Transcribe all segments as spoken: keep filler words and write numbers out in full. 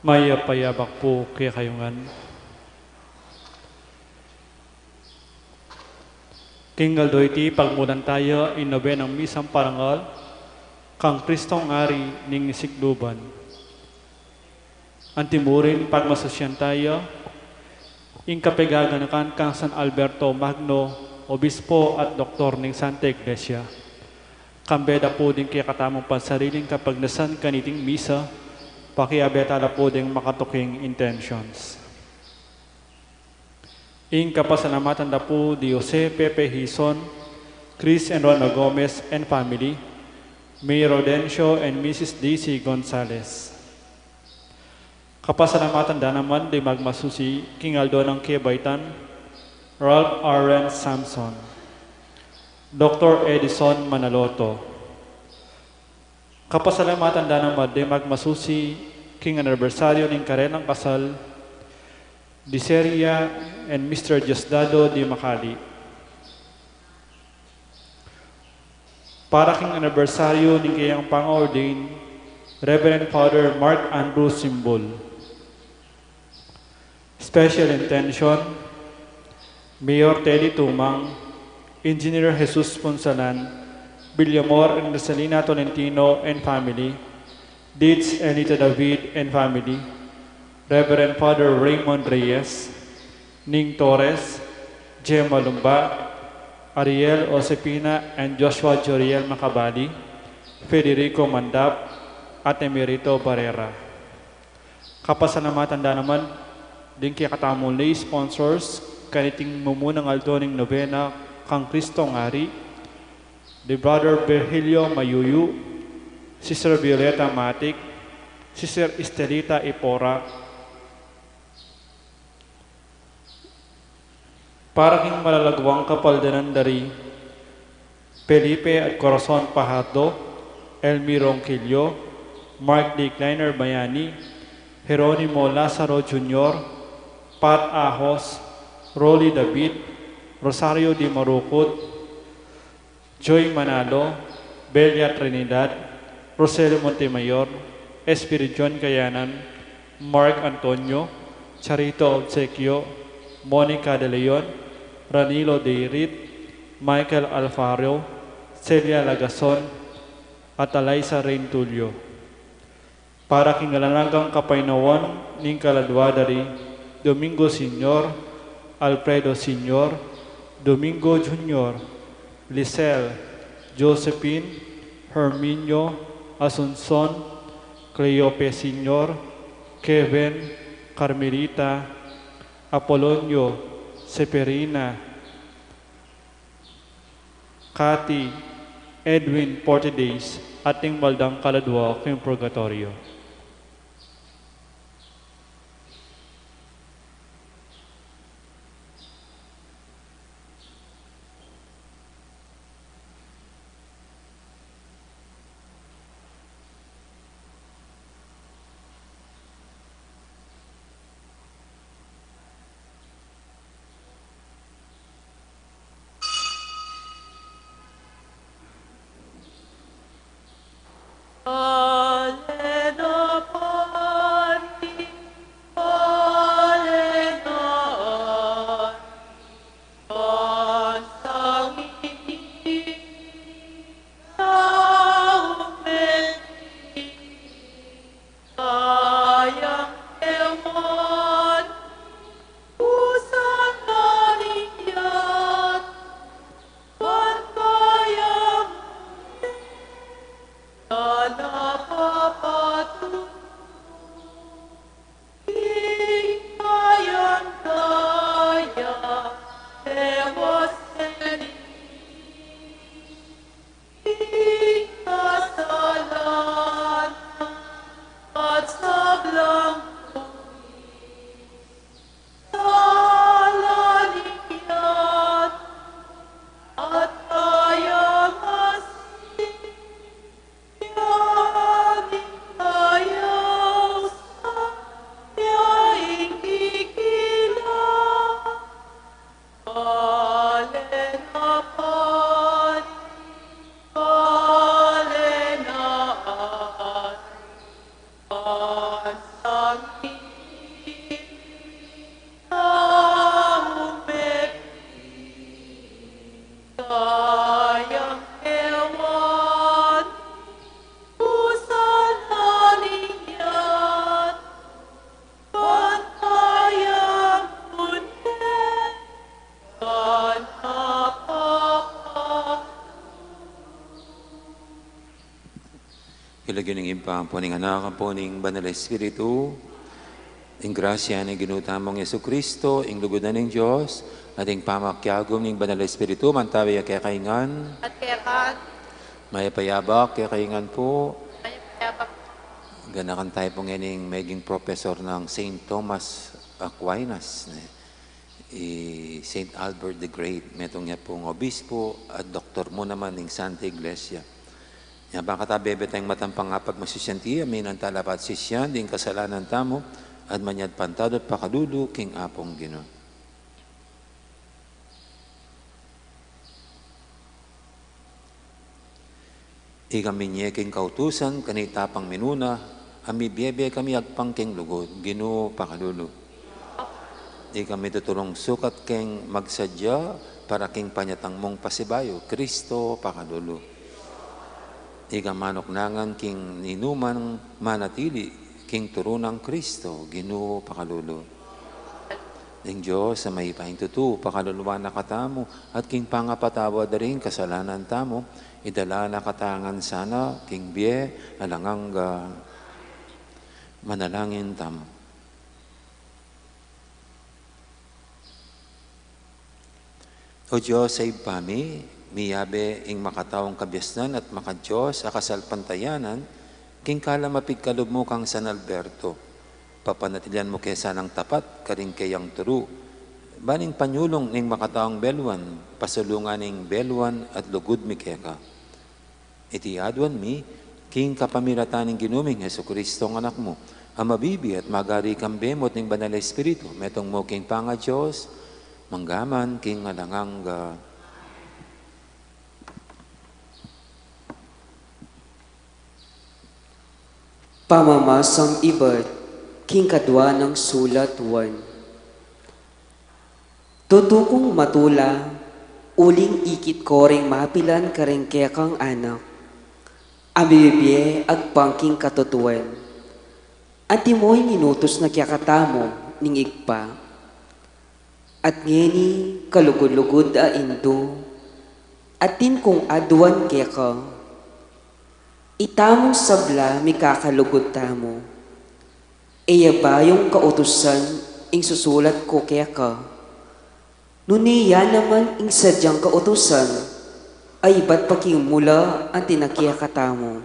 Mayap a yabak pu kekayu ngan. King aldo iti, pagmulan taya ing nobenang misang parangal kang Kristong Ari ning Sikluban. Antimurin pagmasusian taya ing kapaganakan kang San Alberto Magno, Obispo at Doktor ning Santa Iglesia. Kambe da pu ding kekatamung pansariling kapagnasan kaniting misa, pakiabe tala pu ding makatuking intentions. Ing kapasalamatan da pu di Jose Pepe Hizon, Chris and Rona Gomez and family, Mayor Rodencio and Missus Daisy Gonzalez. Kapasalamatan da naman di magmasusi king aldo nang kebaitan, Ralph Aaron Samson, Doktor Edison Manaloto. Kapasalamatan da naman di magmasusi king anibersaryo ning karelang kasal, di Seria and Mister Diosdado di Macali. Para king anibersaryo ning kayang pang-ordain, Reverend Father Mark Andrew Simbol. Special intention, Mayor Teddy Tumang, Engineer Jesus Punsalan, Villamor and Rosalina Tolentino and family, Dids and Nita David and family, Reverend Father Raymond Reyes, Ning Torres, Gemma Lumba, Ariel Josefina and Joshua Joriel Macabali, Federico Mandap, at Emerito Barrera. Kapasalamatan da naman ding kekatamung lay sponsors kaniting mumunang aldo ning nobena kang Kristong Ari, di Brother Virgilio Mayuyu, Sister Violeta Matic, Sister Estelita Ipora. Para king malalaguang kapaldanan da ri Felipe at Corazon Fajardo, Elmi Ronquillo, Mark D. Kleiner Bayani, Jeronimo Lazaro Junior, Pat Ahos, Rolly David, Rosario D. Marucut, Joy Manalo, Belia Trinidad, Rosel Montemayor, Espiridion Kayanan, Mark Antonio, Charito Obsequio, Monica De Leon, Ranilo Deirit, Michael Alfaro, Celia Lagason, at Alaisa Rain Tulio. Para king alang anggang kapaynawan ning kaladua da ri Domingo Senior, Alfredo Senior, Domingo Junior, Lisel, Josephine, Herminio, Asuncion, Cleope Senior, Kevin, Carmelita, Apolonio, Seferina, Cathy, Edwin Portides, at ding mal dang kaladua king purgatoryo. Kayang kewan, usalan niya, kayang bunye, kanapapa. King lagyu ning Ibpa, ampo ning Anak, ampo ning Banal Espiritu. Ing grasya ning Ginu tamung Jesucristo, ing lugud na ning Dios, at ing pamakiagum ning Banal Espiritu, mantabi ya kekayu ngan. At keka. Mayap a yabak kekayu ngan pu. Mayap a yabak. Ganakan tamu pu ngening maging professor nang Saint Thomas Aquinas, ne? I Saint Albert the Great, metung ya pung obispo at doktor mu naman ning Santa Iglesia. Nya bakit a bebe tayung matampang apag masusyanti, aminan tala pa at sisyan ding kasalanan tamu, at manyad pantado at pakalulu king Apung Ginu. Ikami nye king kautusan, kanita pang minuna, a mibie-bie kami agpang king lugud, Ginu pakalulu. Ikami tutulung sukat king magsadya, para king panyatang mung pasibayu, Kristo pakalulu. Ikami manuknangan king ninumang manatili, king turu nang Kristo, Ginu pakalulu. Ing Dios a mayupayang tutu, pakaluluan na katamu, at king pangapatawad da ring kasalanan tamu, idala na katamu ngan sana, king bie alang angga. Manalangin tamu. O Dios a Ibpa mi, miyabe ing makataung kabiasnan at makaDios a kasalpantayanan, king kalam a pigkalub mu kang San Alberto. Papanatilian mu ke sanang tapat karing keyang turu. Ban ing panyulung ning makataung beluan, pasulungan ning beluan at lugud mi keka. Iti aduan mi, king kapamilatan ning Ginu ming Jesucristo a Anak mu, a mabibie at magari kambe mu at ning Banal Espiritu, metung mu king pangaDios, mangga man king alang angga. Pamamasang ibat king kadua nang sulat Juan. Tutu kung matula, uling ikit ko ring mapilan karing kekang anak, a mibibie agpang king katutuan. Antimo ing inutus na kekatamu ning Ibpa. At ngeni kalugud-lugud a Indu, atin kung aduan keka, itamung sabla mikakalugud tamu. E ya bayung kautusan ing susulat ku keka, nune ya naman ing sadyang kautusan a ibat pa king mula anti na kekatamu.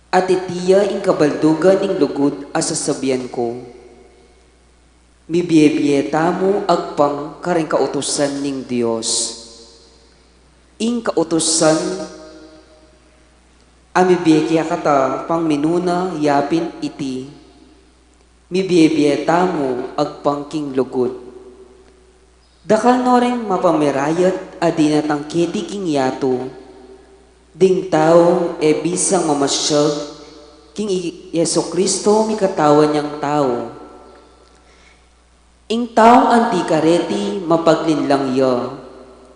At iti ya ing kabaldugan ning lugud a sasabian ku. Mibie-bie tamu agpang karing kautusan ning Dios. Ing kautusan a mibie kekata pang minuna yapin iti, mibie-bie tamu agpang king lugud. Dakal no ring mapamirayat a dinatang keti king yatu, ding taung e bisang mamasyag king i Jesucristo mikatawan yang tau. Ing taung anti kareti mapaglinlang ya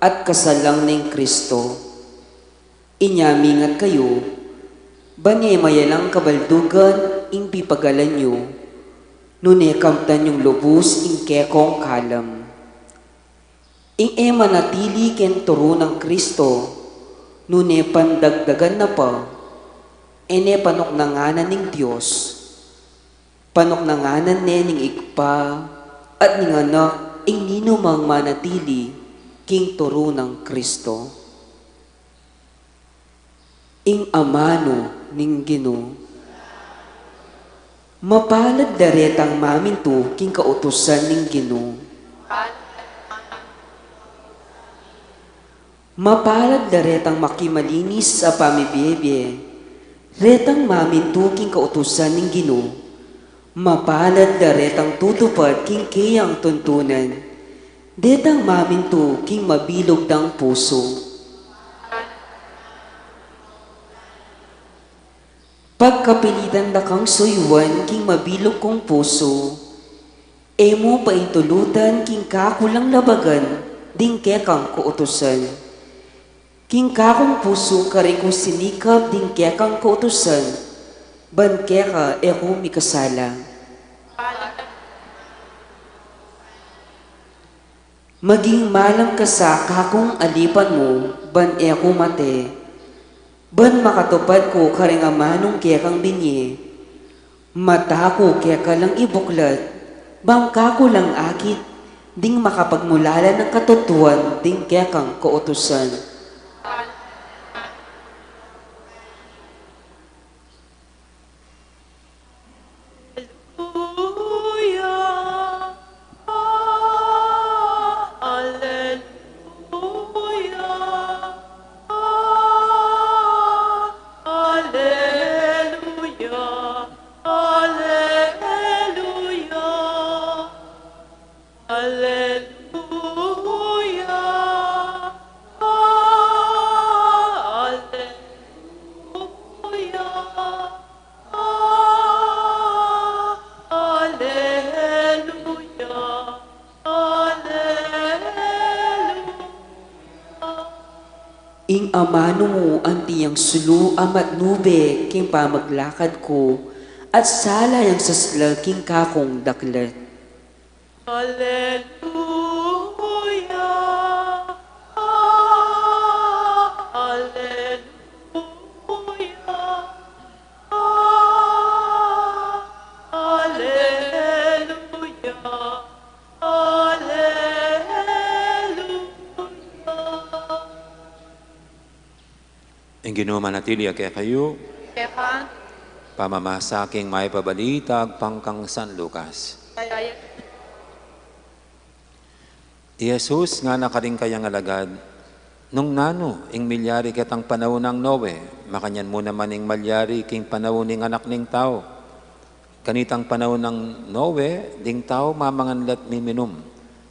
at kasalang ning Kristo. Inya mingat kayu, ban e mayalang kabaldugan ing pipagalan yu, nune kamtan yung lubus ing kekong kalam. Ing e manatili keng turu nang Kristo, nune pandagdagan na pa, e ne panuknanganan ning Dios. Panuknanganan ne ning Ibpa at ning Anak ing ninumang manatili king turu nang Kristo. Ing amanu ning Ginu. Mapalad la retang mamintu king kautusan ning Ginu. Mapalad la retang makimalinis a pamibie-bie, retang mamintu king kautusan ning Ginu. Mapalad la retang tutupad king keyang tuntunan, detang mamintu king mabilug dang pusu. Pagkapilitan da kang suyuan king mabilug kung pusu, e mu paintulutan king kakulang labagan, ding kekang kautusan. King kakung pusu karin ku sinikap ding kekang kautusan, ban keka e ku mikasala. Maging malam ka sa kakung alipan mu, ban e ku mate, ban makatupad ku karing amanung kekang binye. Mata ku keka lang ibuklat, bang kaku lang akit ding makapagmulalan nang katutuan ding kekang kautusan. Alleluia, alleluia, alleluia, alleluia, alleluia. Alleluia, alleluia. Ing amanu mu anti yang sulu a matnube king pamaglakad ku, at sala yang sasla king kakung daklat. Alleluia, alleluia, alleluia, alleluia. Ing Ginu manatili ya kekayu. Keka. Pamamasa king Mayap a Balita agpang kang San Lucas. Kaya ya. I Jesus ngana karing kayang alagad, nung nanu ing milyari ketang panaun nang Noe, makanyan mu naman ing malyari king panaun ning Anak ning Tau. Kanitang panaun nang Noe, ding tau mamangan la't miminum,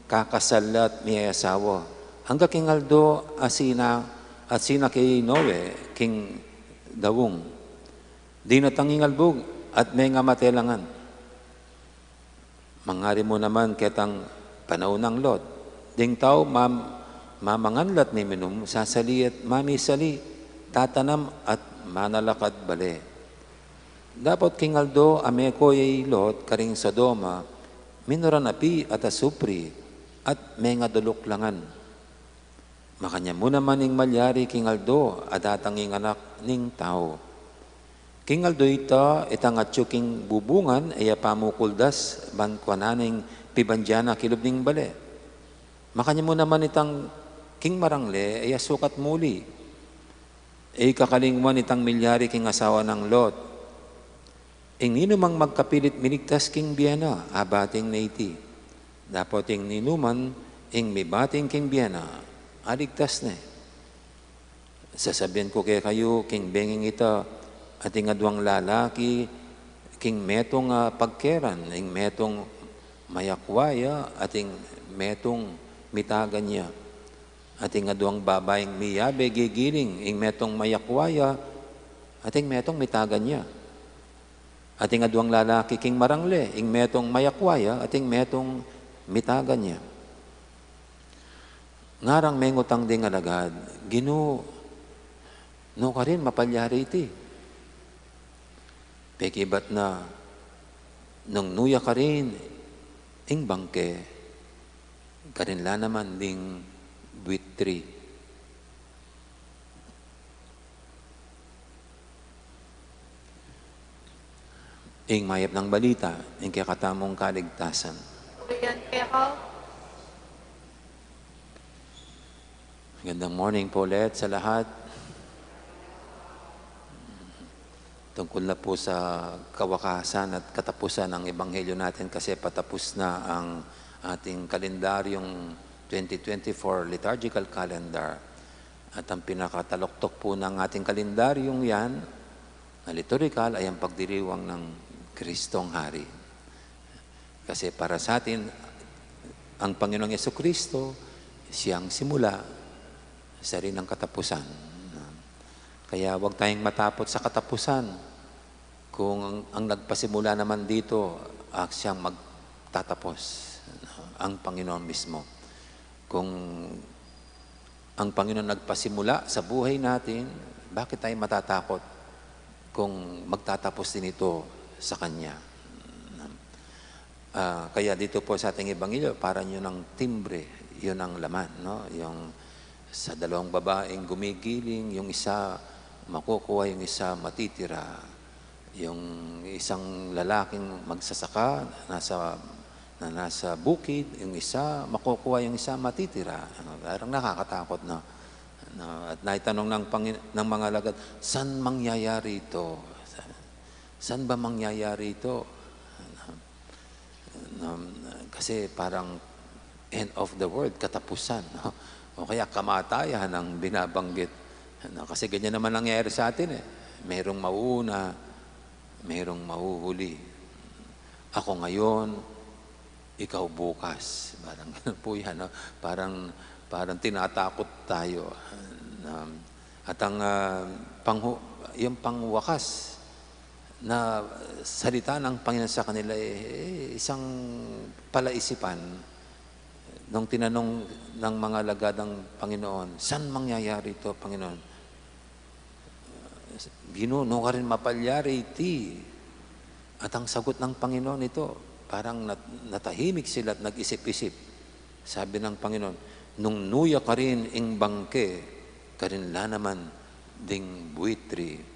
kakasal la't miyayasawa. Angga king aldo a sina, a sinake i Noe king daung, dinatang ing albug at mengamate la ngan. Mangari mu naman ketang panaun nang Lot, ding tau mam-, mamangan la't miminum, sasali at mamisali, tatanam at manalakad bale. Dapot king aldo a meko ya i Lot karing Sodoma, minuran api at asupri at mengaduluk la ngan. Makanyan mu naman ing malyari king aldo a datang ing Anak ning Tau. King aldo ita, itang atyu king bubungan e ya pamukuldas ban kuanan ing pibandian na kilub ning bale. Makanyan mu naman itang king marangle e ya sukat muli. E ikakalingwan itang milyari king asawa nang Lot. Ing ninumang magkapilit miligtas king bie na, abating ne iti. Dapot ing ninuman ing mibating king bie na, aligtas ne. Sasabian ku kekayu, king benging ita, ating aduang lalaki king metung a pagkeran, ing metung mayakwa ya, ating metung mitagan ya. Ating aduang babaing miyabe gigiling, ing metung mayakwa ya, ating metung mitagan ya. Ating aduang lalaki king marangle, ing metung mayakwa ya, ating metung mitagan ya. Ngarang mengutang ding alagad, Ginu, nu karin mapalyari iti? Pekibat na, nung nu ya karin ing bangke, karin la naman ding buitri. Ing mayap nang balita, ing kekatamung kaligtasan. Purian keka. Magandang morning po ulit sa lahat. Tungkol na po sa kawakasan at katapusan ng Ebanghelyo natin kasi patapos na ang ating kalendaryong twenty twenty-four liturgical calendar. At ang pinakataluktok po ng ating kalendaryong yan na liturgical ay ang pagdiriwang ng Kristong Hari. Kasi para sa atin, ang Panginoong Yesukristo, siyang simula, siya rin ang katapusan. Kaya huwag tayong matakot sa katapusan. Kung ang, ang nagpasimula naman dito, ah, siyang magtatapos, ang Panginoon mismo. Kung ang Panginoon nagpasimula sa buhay natin, bakit tayo matatakot kung magtatapos din ito sa Kanya? Ah, kaya dito po sa ating ebanghelyo, parang yun ang timbre, yun ang laman, no? Yung sa dalawang babaeng gumigiling, yung isa makukuha, yung isa matitira. Yung isang lalaking magsasaka, nasa, na nasa bukid, yung isa makukuha, yung isa matitira. Ano, parang nakakatakot, no? No, at naitanong ng Pangin-, ng mga alagad, "Saan mangyayari ito? Saan ba mangyayari ito?" Um, kasi parang end of the world, katapusan, no? O kaya kamatayan ang binabanggit. Ano, kasi ganyan naman nangyayari sa atin, eh. Merong mauuna, merong mahuhuli. Ako ngayon, ikaw bukas. Parang ganun po yan, no? Parang, parang tinatakot tayo. Um, at ang, ah, panghu-, yung pangwakas, na salita ng Panginoon sa kanila, eh, isang palaisipan. Nung tinanong ng mga alagad ang Panginoon, "Saan mangyayari ito, Panginoon?" "Ginu, nu karin mapalyari iti?" At ang sagot ng Panginoon ito, parang nat-, natahimik sila at nag-isip-isip. Sabi ng Panginoon, "Nung nu ya karin ing bangke, karin la naman ding buitri."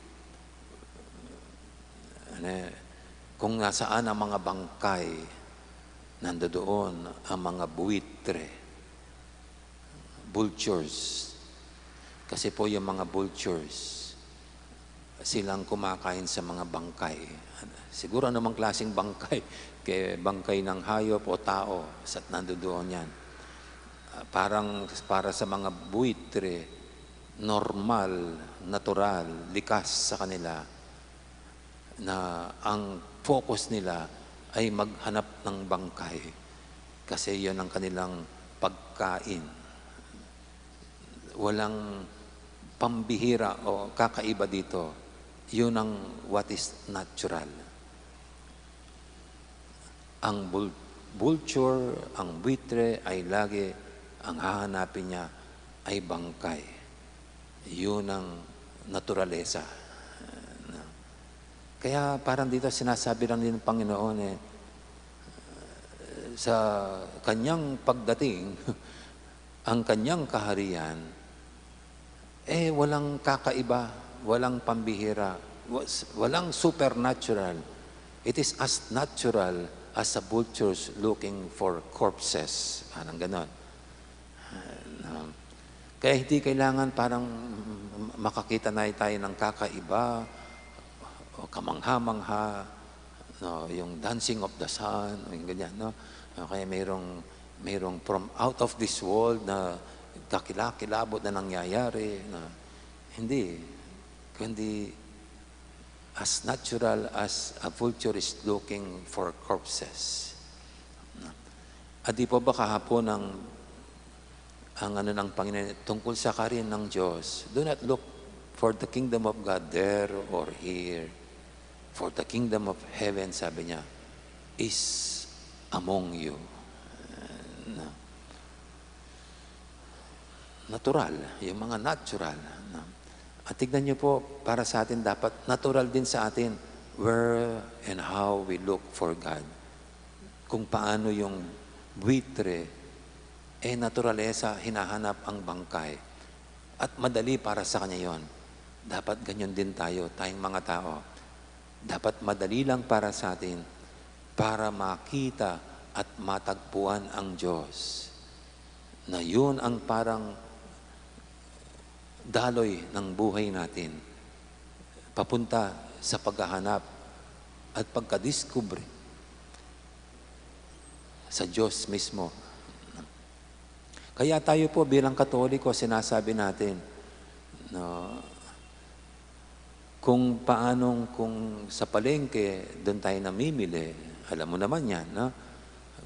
Ano, kung nasaan ang mga bangkay, nandoon ang mga buitre, vultures. Kasi po yung mga vultures, silang kumakain sa mga bangkay. Siguro anumang klaseng bangkay, kaya bangkay ng hayop o tao, sa nandoon yan. Ah, parang para sa mga buitre, normal, natural, likas sa kanila na ang focus nila ay maghanap ng bangkay kasi yun ang kanilang pagkain. Walang pambihira o kakaiba dito. Yun ang what is natural. Ang vul-, vulture, ang buitre ay lagi ang hahanapin niya ay bangkay. Yun ang naturalesa. Kaya parang dito sinasabi lang din ng Panginoon, eh, sa kanyang pagdating, ang kanyang kaharian, eh, walang kakaiba, walang pambihira, was-, walang supernatural. It is as natural as a vultures looking for corpses. Parang ganon. Ah, no. Kaya hindi kailangan parang makakita na tayo ng kakaiba o kamangha-mangha, no, yung Dancing of the Sun, yung ganyan, no? O kaya mayroong, mayroong from out of this world na kakilakilabot na nangyayari, no? Hindi. Kundi as natural as a vulture is looking for corpses. At di po ba kahapon ang, ang ano ng Panginoon tungkol sa kaharian ng Diyos? Do not look for the kingdom of God there or here. For the kingdom of heaven, sabi niya, is among you. Na, natural, yung mga natural. Na, at tignan niyo po, para sa atin, dapat natural din sa atin where and how we look for God. Kung paano yung buitre, eh, naturalesa, hinahanap ang bangkay. At madali para sa kanya yon. Dapat ganyan din tayo, tayong mga tao. Dapat madali lang para sa atin para makita at matagpuan ang Diyos. Na yun ang parang daloy ng buhay natin. Papunta sa paghahanap at pagkadiskubre sa Diyos mismo. Kaya tayo po bilang Katoliko, sinasabi natin, no, kung paanong, kung sa palengke, doon tayo namimili. Alam mo naman yan, no?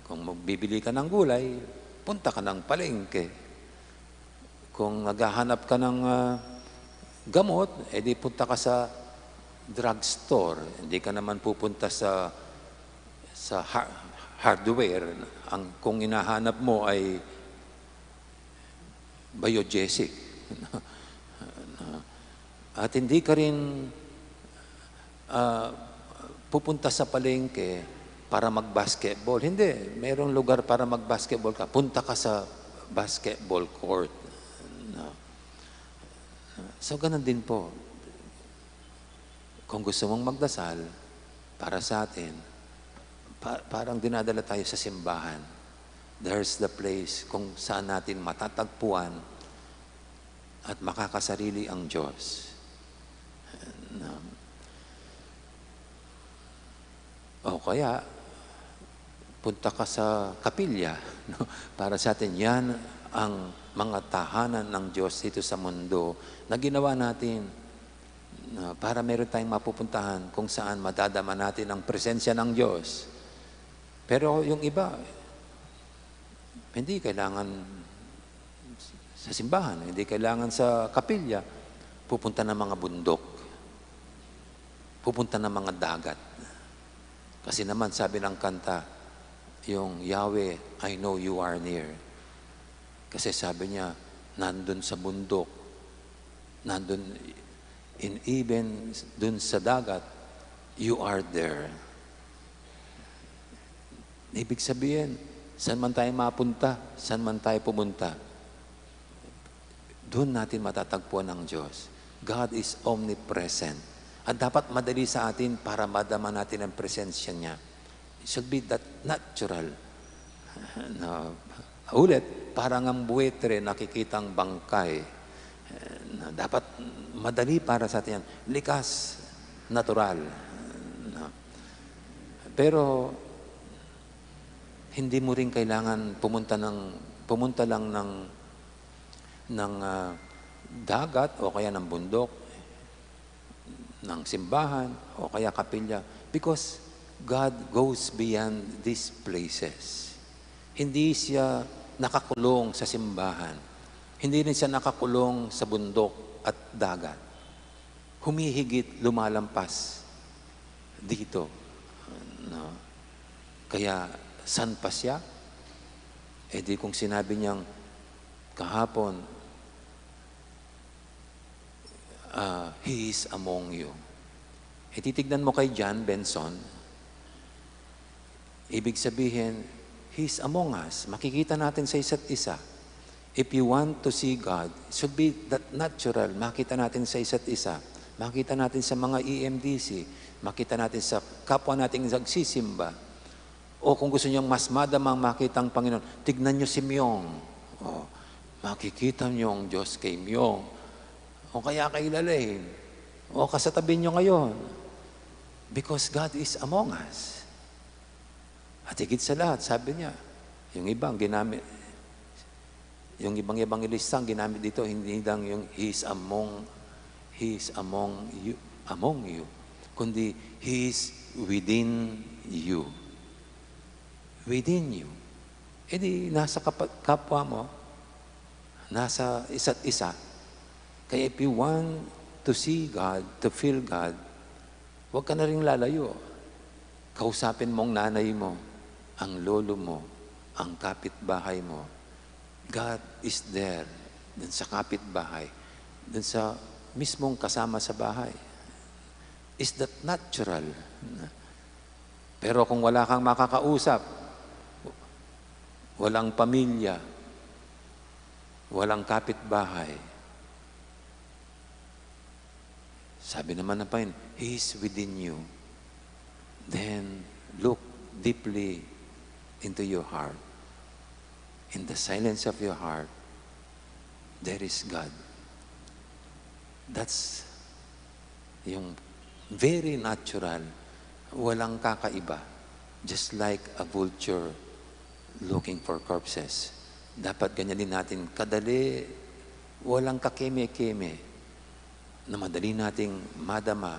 Kung magbibili ka ng gulay, punta ka ng palengke. Kung naghahanap ka ng, ah, gamot, eh di punta ka sa drugstore. Hindi ka naman pupunta sa, sa ha-, hardware. Ang, kung hinahanap mo ay biogesic. At hindi ka rin, ah, pupunta sa palengke para mag-basketball. Hindi, merong lugar para mag-basketball ka. Punta ka sa basketball court. No? So, ganun din po. Kung gusto mong magdasal para sa atin, pa-, parang dinadala tayo sa simbahan. There's the place kung saan natin matatagpuan at makakasarili ang Diyos. No? O kaya, punta ka sa kapilya, no? Para sa atin, yan ang mga tahanan ng Diyos dito sa mundo na ginawa natin, no? Para meron tayong mapupuntahan kung saan madadama natin ang presensya ng Diyos. Pero yung iba, hindi kailangan sa simbahan, hindi kailangan sa kapilya, pupunta ng mga bundok, pupunta ng mga dagat. Kasi naman, sabi ng kanta, yung, "Yahweh, I know you are near." Kasi sabi niya, nandun sa bundok, nandun, in even dun sa dagat, you are there. Ibig sabihin, saan man tayo mapunta, saan man tayo pumunta, doon natin matatagpuan ang Diyos. God is omnipresent. At dapat madali sa atin para madama natin ang presensya niya. It should be that natural. No? Ulit, parang ang buwitre nakikitang bangkay. Na dapat madali para sa atin yan. Likas, natural. No? Pero, hindi mo rin kailangan pumunta ng, pumunta lang ng, ng, ah, dagat o kaya ng bundok, ng simbahan, o kaya kapilya. Because God goes beyond these places. Hindi siya nakakulong sa simbahan. Hindi rin siya nakakulong sa bundok at dagat. Humihigit, lumalampas dito. No? Kaya, san pa siya? E di kung sinabi niyang kahapon, ah, "He is among you." E titignan mo kay John Benson, ibig sabihin, He is among us. Makikita natin sa isa't isa. If you want to see God, it should be that natural. Makita natin sa isa't isa. Makita natin sa mga E M D C. Makita natin sa kapwa nating nagsisimba. O kung gusto niyong mas madamang makita ang Panginoon, tignan niyo si Myung. O, makikita niyo ang Diyos kay Myung. O kaya kay Lalaine. O kasatabi niyo ngayon. Because God is among us. At higit sa lahat, sabi niya, yung ibang ginamit, yung ibang ebangelista ang ginamit dito, hindi lang yung He is among, He is among you, among you, kundi He is within you. Within you. E di, nasa kapa-, kapwa mo, nasa isa't isa. Kaya if you want to see God, to feel God, huwag ka na ring lalayo. Kausapin mo ang nanay mo, ang lolo mo, ang kapitbahay mo. God is there, dun sa kapitbahay, dun sa mismong kasama sa bahay. Is that natural? Pero kung wala kang makakausap, walang pamilya, walang kapitbahay, sabi naman ng Panginoon, He is within you. Then, look deeply into your heart. In the silence of your heart, there is God. That's yung very natural, walang kakaiba. Just like a vulture looking for corpses. Dapat ganyan din natin kadali, walang kakeme-keme, na madali nating madama,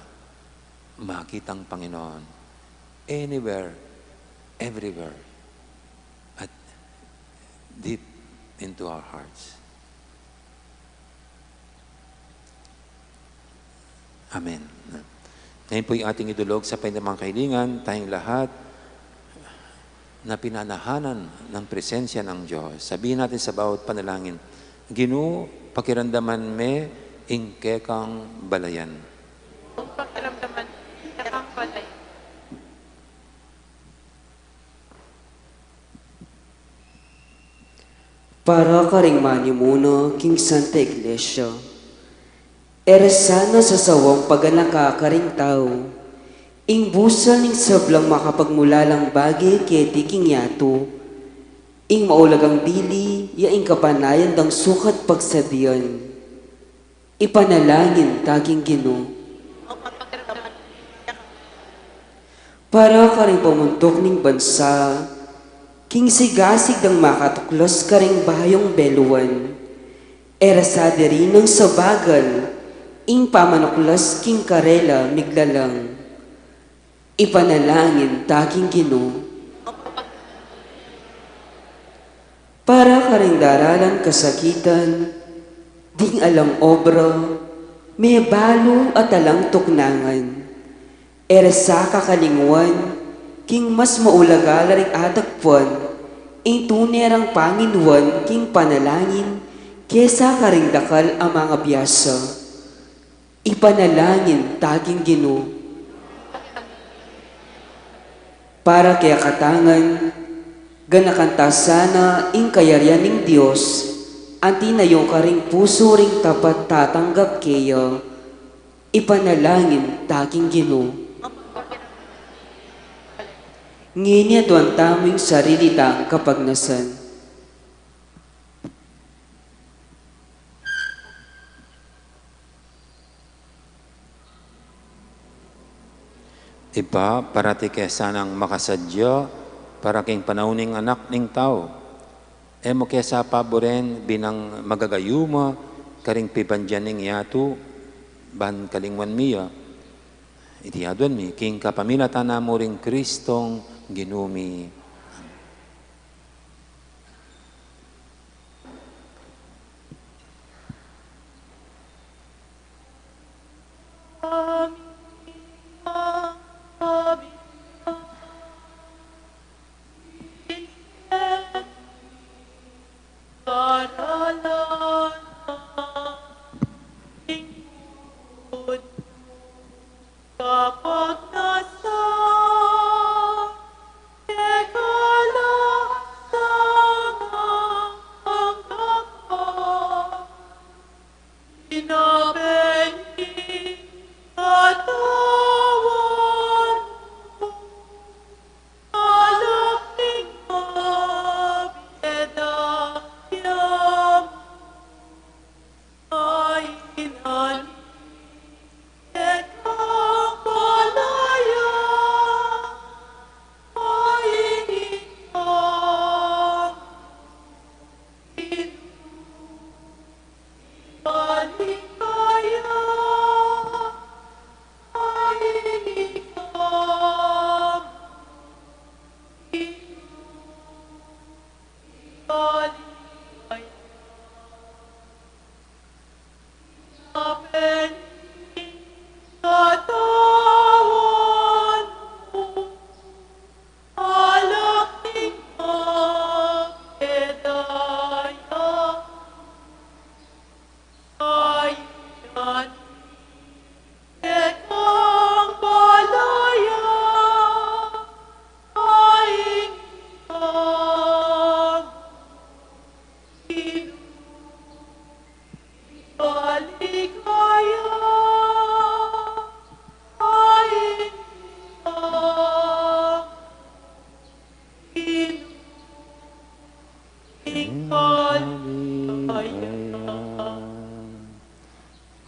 makita ang Panginoon. Anywhere, everywhere, at deep into our hearts. Amen. Ngayon po'y ating idulog sa panyamang kahilingan, tayong lahat na pinanahanan ng presensya ng Diyos. Sabihin natin sa bawat panalangin, Ginu, pakiramdaman me ing kekang balayan. Pakiramdaman me ing kekang balayan. Para karing manimuna king Santa Iglesia. E ra sana sasawang paganaka karing tau ing busal ning sablang makapagmulalang bage keti king yatu, ing maulagang dili ya ing kapanayan dang sukat pagsadian. Ipanalangin ta king Ginu. Para karing pamuntuk ning bansa, king sigasig dang makatuklas karing bayung beluan, e ra sa diri nang sabagal ing pamanuklas king karela miglalang. Ipanalangin ta king Ginu. Para karing daralan kasakitan, ding alang obra, mebalu at alang tuknangan. E ra sa kakalingwan, king mas maulaga la ring atagpuan, ing tune rang panginuan king panalangin, kesa karing dakal a mangabiasa. Ipanalangin ta king Ginu. Para kekatang ngan, ganakan ta sana ing kayarian ning Dios, anti na yung karing pusu ring tapat tatanggap keya. Ipanalangin ta king Ginu. Ngeni aduan tamu ing sarili tang kapagnasan. Ibpa, parati ke sanang makasadya para king panaun ning Anak ning Tau. E mu ke sa paburen binang magagayuma karing pibandian ning yatu, ban kalingwan mi ya. Iti aduan mi king kapamilatan na mu ring Kristong Ginu mi.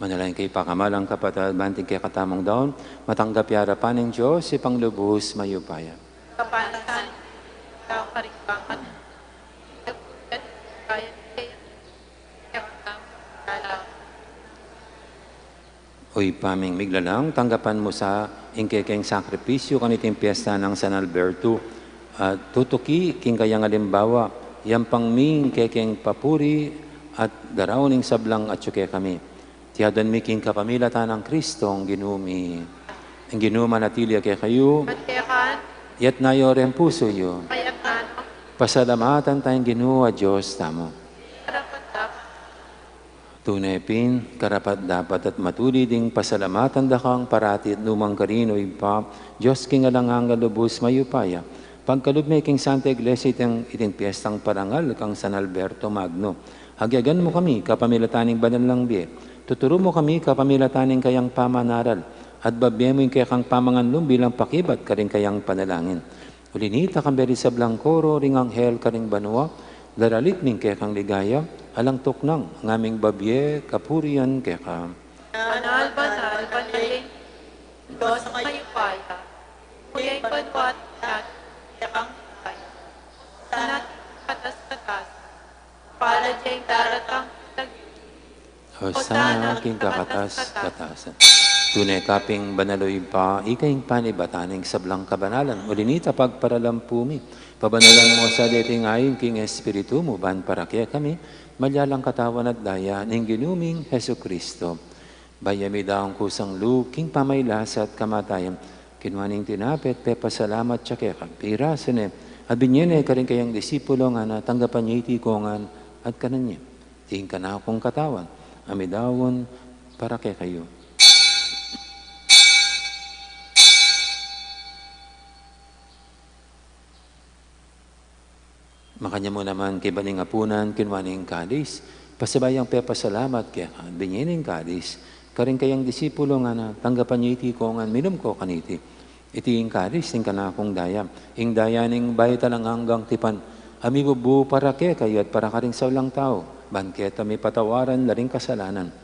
Manalangin kayu, pakamalan kung kapatad, ban king kekatamung daun, matanggap ya king arapan ning Dios, Ibpang lubus mayupaya. Kapanasan, kaparibangat, O Ibpa ming miglalang, tanggapan mu sa ing kekeng sakripisyu kaniting piesta nang San Alberto, at tutuki king kayang alimbawa, yampang mi ing kekeng papuri at daraun ning sablang atyu kekami. Iti aduan mi king kapamilatan nang Kristong Ginu mi. Ing Ginu manatili ya kekayu. At keka. Itas yu reng pusu yu. Kayaknan. Pasalamatan taya ing Ginu a Dios tamu. Karapat-dapat. Tune pin, karapat-dapat at matulid ing pasalamatan da kang parati at nukarin man, Ibpa, Dios king alang angga, lubus mayupaya. Pagkalub me king Santa Iglesia iting, iting piestang parangal kang San Alberto Magno. Agyagan mu kami kapamilatan ning banal nang bie. Tuturu mu kami kapamilatan ning kayang pamanaral. At babie mu ing kekang pamanganlum bilang pakibat karing kayang panalangin. Uli na nita, kambe ring sablang koro ring anghel karing banua, lalalit mi king kekang ligaya, alang tuknang, ngaming babie kapurian keka. Banal, banal, banal ing Dios mayupaya, pupuruan ing banua at langit king kekang ligaya. Hosana king kakatas-katasan. Mapalad ya ing daratang king lagyu. Hosana king kakatas-katasan. Tune ka pin banal, o Ibpa, ika ing panibatan ning sablang kabanalan. Uli na nita, pagparalampu mi, pabanalan mu sa deting ain king Espiritu mu, ban para kekami maging katawan at daya ning Ginu ming Jesucristo. Bayu ya midaun kusang lub king pamagkasakit at kamatayan, kinua neng tinape at pepasalamat ya keka, pirasu ne, at binie ne karing kayang disipulo, ngana, tanggapan ye iti kongan at kanan ye. Iti ing kanakung katawan, a midaun para kekayu. Makanyan mu naman, kaybat ning apunan, kinua ne ing kalis, pasibayu yang pepasalamat keka, binie ne ing kalis karing kayang disipulo, ngana, tanggapan ye iti kongan, minum ko kaniti. Iti ing kalis ning kanakung daya, ing daya ning bayu at alang anggang tipan, a mibubu para kekayu at para karing sablang tau, ban keta mipatawaran la ring kasalanan.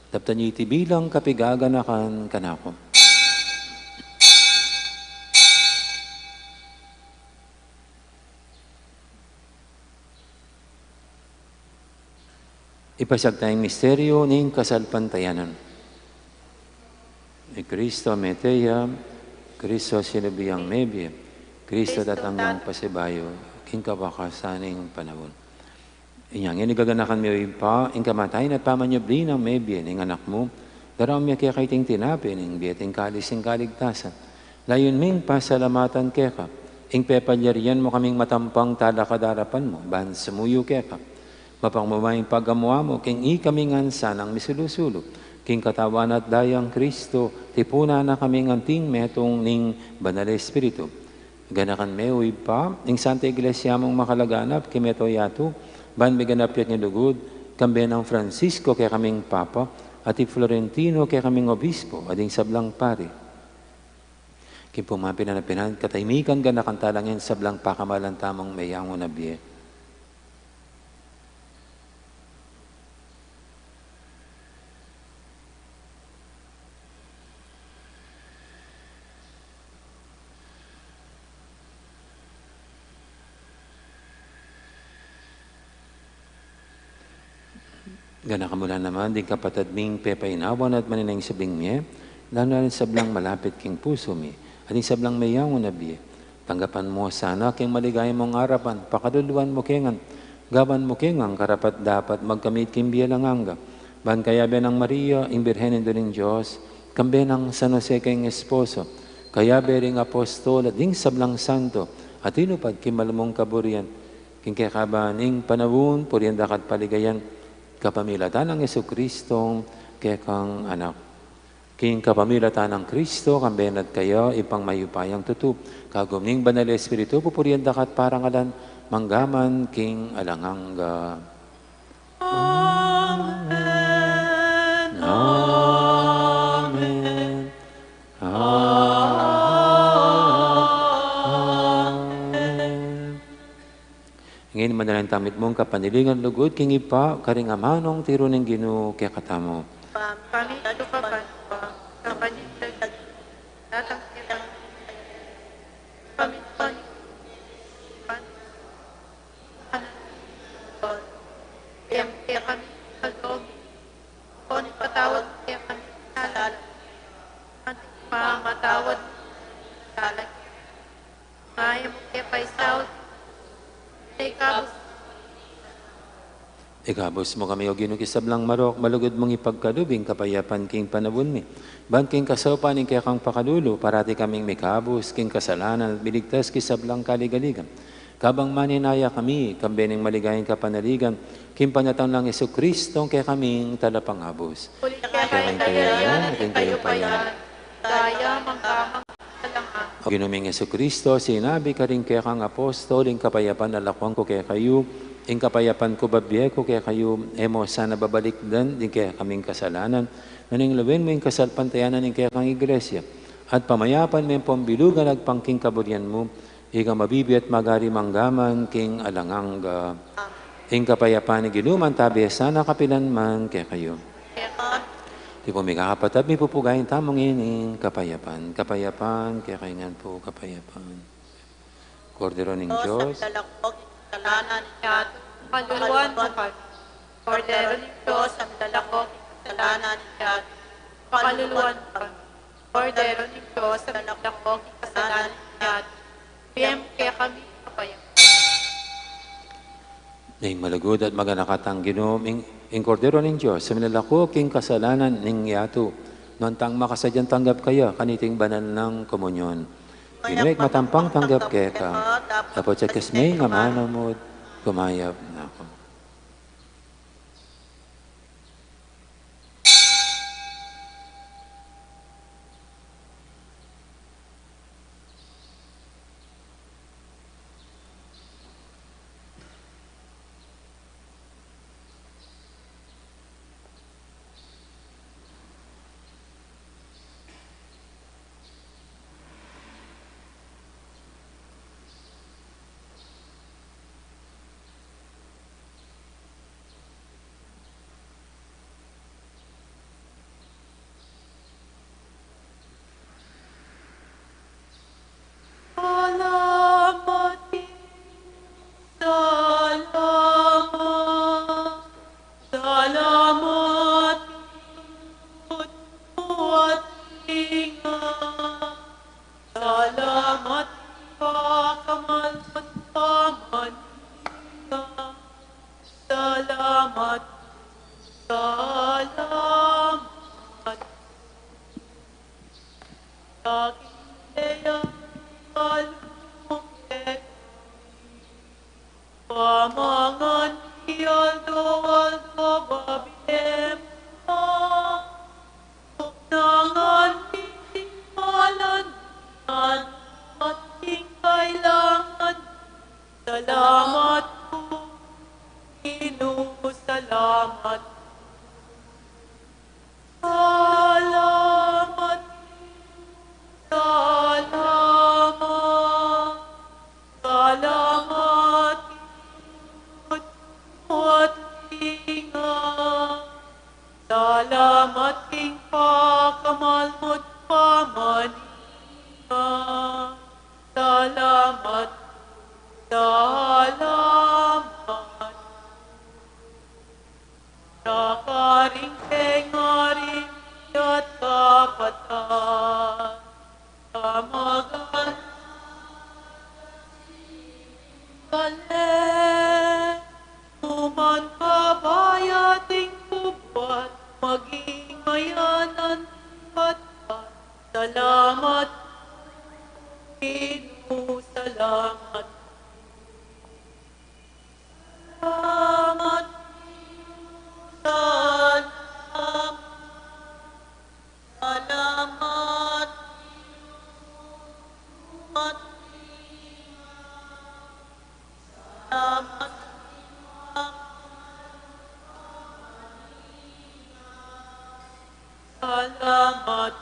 Daptan ye iti bilang kapaganakan kanaku. Ipasiag taya ing misteryu ning kasalpantayanan. I Kristo mete ya, Kristo sinubli yang mebie, Kristo datang yang pasibayu king kawakasan ning panaun. Inya ngeni gaganakan mi, o Ibpa, ing kamatayan at pamanyubli nang mebie ning Anak mu, daraun mi keka iting tinape ning bie at ing kalis ning kaligtasan. Layun ming pasalamatan keka ing pepalyarian mu kaming matampang talakad king arapan mu, ban sumuyu keka. Mapagmamay ing pagamu-amu king ikami ngan sanang misulu-sulu king katawan at daya nang Kristo, tipunan na kaming anting metung ning Banal a Espiritu. Ganakan me, o Ibpa, ing Santa Iglesia mung makalaganap king mabilug a yatu, ban miganap ya king lugud, kambe nang Francisco kekaming Papa, at i Florentino kekaming Obispo, at ding sablang pari. King pumapinanapinang katahimikan, ganakan tala ngan ing sablang pakamalan tamung meyangu na bie. Ganakan mu la naman ding kapatad ming pepainawan at maninayang sabing mie, lalo na ring sablang malapit king pusu mi, at ding sablang meyangu na bie. Tanggapan mu sana king maligaya mung arapan, pakaluluan mu ke ngan, gawan mu ke ngan karapat-dapat magkamit king bie alang angga. Ban kayabe nang Maria, ing Birhen Indu ning Dios, kambe nang San Jose king esposo, kayabe ring apostol at ding sablang santo a tinupad king malugud mung kaburian, king kekaban ning panaun, purian da ka at paligayan, kapamilatan nang Jesucristo, kekang Anak. King kapamilatan nang Kristo, kambe na at kaya, Ibpang mayupayang tutu, kagum ning Banal a Espiritu, pupurian da ka at parangalan, mangga man king alang angga. Amen. Amen. Amen. Ngeni manalangin tamu mitmung kapanaligan lugud king Ibpa, karing amanung tiru ning Ginu kekatamu. Pamit ka pa, datang kekami, pamit pa, patawad kekami, pamatawad kami, Ngaya mu ke paisaut, ikabus. Ikabus mu kami, O Ginu, king sablang marok, malugud mung ipagkalub ing kapayapan king panaun mi. Ban king kasaupan ning kekang pakalulu, parati kaming mikabus king kasalanan at miligtas king sablang kaligaligan. Kabang maninaya kami, kambe ning maligayang kapanaligan, king panatang nang Jesucristo, ing kekaming talapangabus. Ulit kaya kaya, atin kayu pa yan. Daya, manggamang salangab. O Ginu ming Jesucristo, sinabi karing kekang apostol, ing kapayapan lalakwan ku kekayu, ing kapayapan ku babie ku kekayu, e mu sana babalikdan ding kekaming kasalanan, nune lawen mu ing kasalpantayanan ning kekang Iglesia, at pamayapan me pambilugan agpang king kaburian mu, ika mabibie at magari manggaman king alang angga. Ing kapayapan ning Ginu mantabi sana kapilan man kekayu. Di pu, mikakapatad, mipupugayan tamu ngening kapayapan. Kapayapan kekayu ngan pu, kapayapan. Kordero ning Dios, Dios, a milalako king kasalanan ning yatu, pakaluluan mu kami. Kordero ning Dios, a milalako king kasalanan ning yatu, pakaluluan mu kami. Kordero ning Dios, a milalako king kasalanan ning yatu, ibie mu kekami ing kapayapan. Ning malugud at maganaka tang Ginu, ing, ing Kordero ning Dios, a milalako king kasalanan ning yatu, nuan tang makasadyang tanggap kaya kaniting banal nang komunyon. Ginu, ikmat ampong tanggap keka, dapot sa king mie ning amanu mu, kumayap na ku. Salamat, salamat, salamat, salamat, salamat, salamat, salamat. Aking dayang kalumukit, pamangan mi aldo-aldo, babie mu na. Ngan ing malandian at ing kailangan, salamat pu, Ginu, salamat. Salamat, salamat, salamat, Ginu, at ing, salamat king pakamal mu't pamanyinga. Salamat, salamat. Saka ring pengari at kapatad, kamagan kale, numan kabayat ing bubuat, maging mayanan patpat. Salamat, Ginu, salamat. Salamat, salamat, salamat, salamat. Salamat,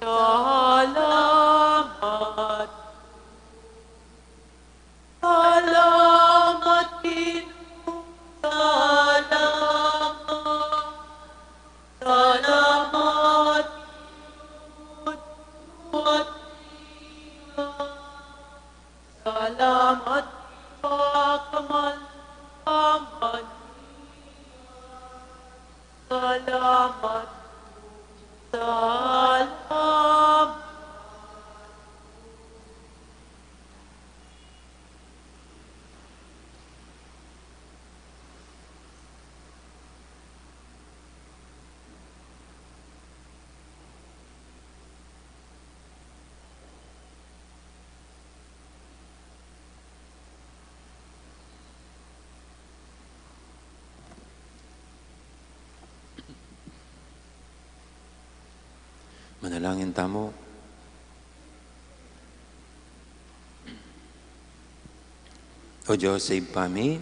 salamat. Salamat, Ginu, salamat. Salamat, Ginu, at ing salamat, pakamal, pamanyinga. Salamat, salamat. Manalangin tamu. O Dios a Ibpa mi,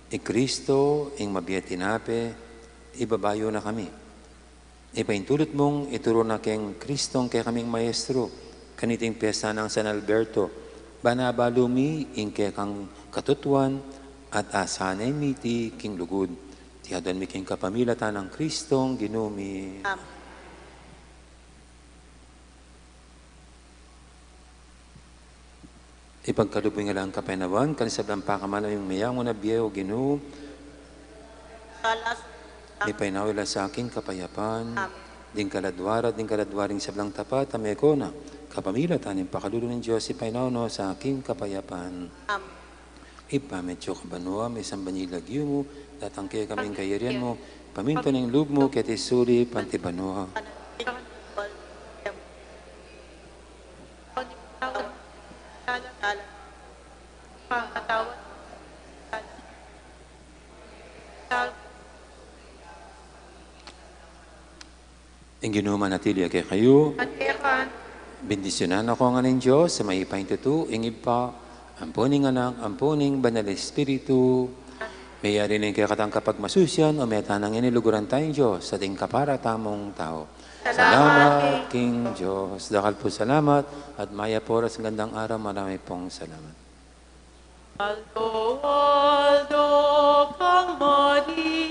i Kristo, ing mabie a tinape, ibaba yu na kami. Ipaintulut mung ituru na keng Kristong kekaming Maestro, kaniting pesta nang San Alberto, ban abalu mi ing kekang katutuan at asanay mi iti king lugud. Iti aduan mi king kapamilatan nang Kristong Ginu mi. Amen. Ipagkalub mu ing alang kapaynawan, king sablang pakamal ning mayamung a bie, o Ginu. Ipaynawa la sa king kapayapan. Amen. Ding kaladua ra, ding kaladua ring sablang tapat, a meko na, kapamilatan ning pakalulu ning Dios, ipaynawa no sa king kapayapan. Amen. Ibpa mi atsu ka banua, misamban ya ing lagyu mu, datang kekami ing kayarian mu, pamintuan ing lub mu, keti sulip anti banua. Ing Ginu manatili ya kekayu. At keka. Bendisyunan na kayu ngan ning Dios, a mayupaya king tutu, ing Ibpa, ampo ning Anak, ampo ning Banal Espiritu. Meyari na ing kekatang kapagmasusian, o meta na ngeni luguran taya ning Dios, at ing kapara tamung tau. Salamat. Salamat king Dios. Dakal pung salamat, at mayap a oras, magandang araw, marami pong salamat. Aldo, aldo kang Maria.